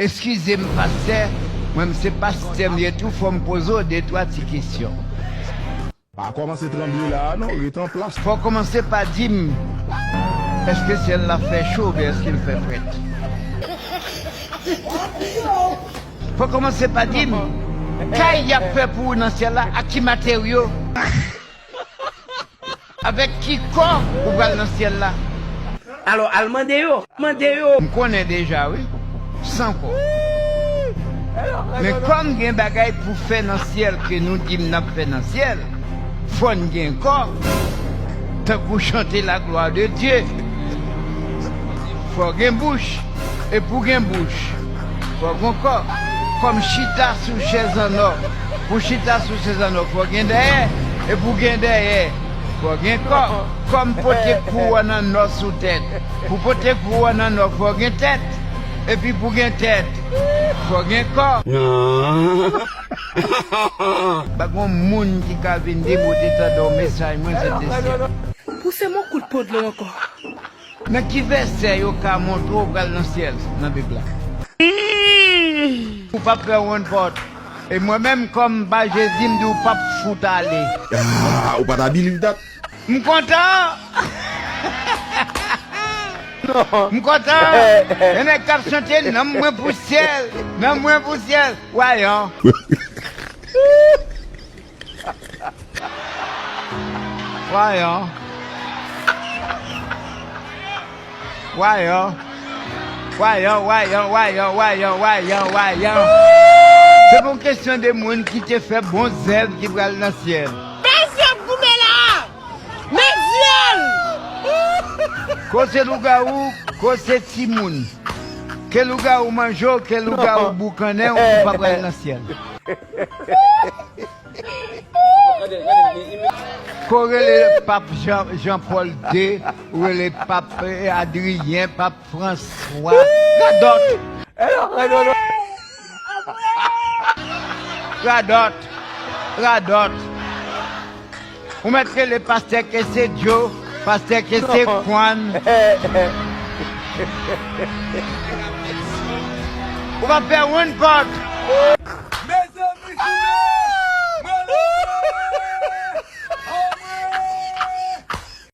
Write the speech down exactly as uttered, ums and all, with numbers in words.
Eskize m, pastè, mwen m se pastè m ye tou, fò m poze w de twa ti kesyon. Pa kòmanse tranble la a non, ret an plas. Fò w kòmanse pa di m, èske syèl la fè cho oubyen èske l fè frèt? Fò w kòmanse pa di m, kay y ap fè pou ou nan syèl la, ak ki materyo? Avèk ki kò ou pral nan syèl la? Alò, al mande yo. Mande yo. M konnen deja, wi. San kò. Men kòm gen bagay pou fè nan syèl ke nou di m n ap fè nan syèl, fò n gen kò. Tankou chante la gloire de Dieu. Fò gen bouch. E pou gen bouch, fò gen kò. Kòm chita sou chèz an nò, pou chita sou chèz an nò, fò gen dèyè. E pou gen dèyè, fò gen kò. Kòm pote kouwòn an nò sou tèt, pou pote kouwòn an nò, fò gen tèt. Epi pou gen tèt, fò gen kò. Pa gen moun ki ka vin di m ou te tande yon mesaj mwen, se te syèl. Pouse m yon kout po dlo ankò. Nan ki vèsè yo ka montre w pral nan syèl nan Bib la? Ou p ap fè wonn pòt. E mwen menm, kòm m pa Jezi, m di w p ap fout ale. Ah, ou pa ta believe that? M kontan! M kontan! Gen nèg k ap chante, nanm mwen pou syèl, nanm mwen pou syèl. Wayan! Wayan. Wayan. Wayan, wayan, wayan, wayan, wayan, wayan. Se pou kesyon de moun ki te fè bon zèv ki pral nan syèl. Pèsonn goumen la! Men dyòl! Ko se lougawou, ko se timoun. Ke lougawou manje w, ke lougawou boukannen w, ou pa pral nan syèl. Ko rele pap Jean, Jean Paul de, ou rele pap, eh, Adrien, pap François. Radòt. Radòt. Radòt. Ou mèt rele pastè ke se Djo, pastè ke se Kwan. Ou pa fè wonn pòt.